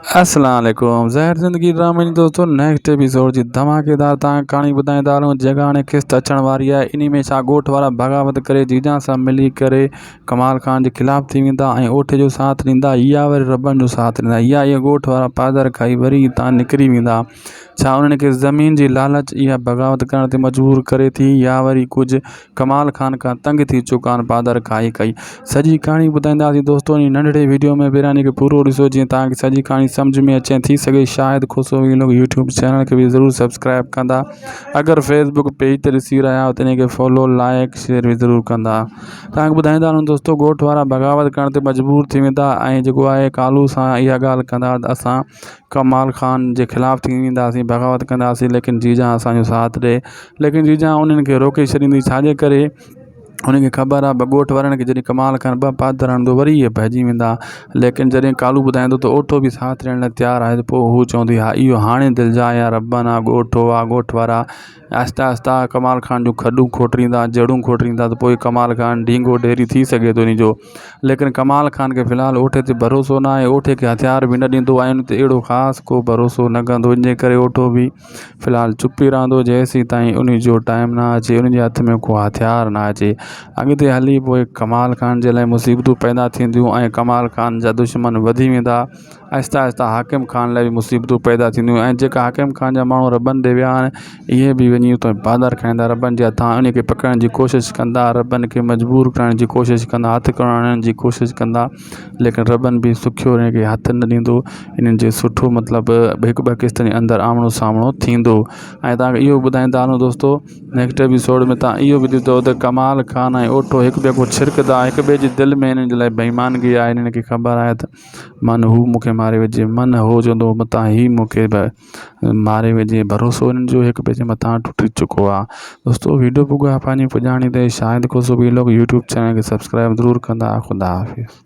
السلام عليڪم زهر زندگي ڊرامي جي دوستو نيڪسٽ ايپيسوڊ جي ڌماڪيدار تان ڪهاڻي ٻڌائيندا هلون جيڪا هاڻي قسط اچڻ واري آهي انهي ۾ ڇا ڳوٺ وارا بغاوت ڪري جيجان سان ملي ڪري ڪمال خان جي خلاف ٿي ويندا ۽ اوٺ جو ساٿ ڏيندا يا وري ربن جو ساٿ ڏيندا يا اهي ڳوٺ وارا پادر کائي وري هتان نڪري ويندا ڇا انهن کي زمين جي لالچ اها بغاوت ڪرڻ تي مجبور ڪري ٿي يا وري ڪجهه ڪمال خان کان تنگ ٿي چڪا آهن پادر کائي کائي سڄي ڪهاڻي ٻڌائينداسين دوستو ان ننڍڙي ويڊيو ۾ پهريان ان کي پورو ڏسو جيئن توهان کي سڄي ڪهاڻي سمجھ ۾ اچي ٿي سگهي Shahid Khoso vlog YouTube channel کي به ضرور سبسڪرائب ڪندا اگر فيسبوڪ پيج تي ڏسي رهيا آهيو ته ان کي فالو لائڪ شيئر به ضرور ڪندا توهان کي ٻڌائيندا هلون دوستو ڳوٺ وارا بغاوت ڪرڻ تي مجبور ٿي ويندا ۽ جيڪو آهي ڪالو سان اها ڳالهه ڪندا ته اسان ڪمال خان جي خلاف ٿي وينداسين بغاوت ڪنداسين ليڪن جيجان اسانجو ساٿ ڏي ليڪن جيجان انهن کي روڪي ڇڏيندي ڇاجي ڪري انهن کي خبر آهي ته ڳوٺ وارن کي جڏهن ڪمال خان ٻه پادر هڻندو وري اهي ڀڄي ويندا ليڪن جڏهن ڪالو ٻڌائيندو ته اوٺو به ساٿ ڏيڻ لاء تيار آهي ته پوء هو چوندي ها اهو هاڻي دلجاء آهي ربن آهي ڳوٺ آهي ڳوٺ وارا آهستي آهستي ڪمال خان جون کڏون کوٽريندا جڙون کوٽريندا ته پوء ڪمال خان ڍينگو ڍيري ٿي سگهي ٿو ان جو ليڪن ڪمال خان کي في الحال اوٺي تي ڀروسو نه آهي اوٺي کي هٿيار به نه ڏيندو آهي ان تي اهڙو خاص ڪو ڀروسو نه ڪندو ان جي ڪري اوٺو به في الحال چپ ئي رهندو جيسين تائين ان جو ٽائيم نه اچي ان جي هٿ ۾ ڪو هٿيار نه اچي اڳتي هلي پوء ڪمال خان جي لاء مصيبتون پيدا ٿينديون ۽ ڪمال خان جا دشمن وڌي ويندا آهستي آهستي حاڪم خان لاء به مصيبتون پيدا ٿينديون ۽ جيڪا حاڪم خان جا ماڻهو ربن ڏي ويا آهن اهي به وڃي اتان پادر کائيندا ربن جي هٿان ان کي پڪڙڻ جي ڪوشش ڪندا ربن کي مجبور ڪرڻ جي ڪوشش ڪندا هٿ کڻائڻ جي ڪوشش ڪندا ليڪن ربن به سکيو انهن کي هٿ نه ڏيندو انهن جي سٺو مطلب هڪ ٻه قسطن جي اندر آمڻو سامڻو ٿيندو ۽ توهان کي اهو ٻڌائيندا هلون دوستو نيڪسٽ ايپيسوڊ ۾ توهان اهو به ڏسندو ته ڪمال خان ۽ اوٺو هڪ ٻئي کان ڇرڪندا هڪ ٻئي جي دل ۾ انهن جي لاء بي ايمانگي آهي انهن کي خبر آهي ته من هو مون کي ماري وجهي من هو چوندو هو متان هي مون کي ماري وجهي ڀروسو هنن جو هڪ ٻئي جي مٿان ٽٽي چڪو آهي دوستو ويڊيو پڳو آهي پنهنجي پڄاڻي تي Shahid Khoso vlog YouTube channel کي سبسڪرائب ضرور ڪندا خدا حافظ.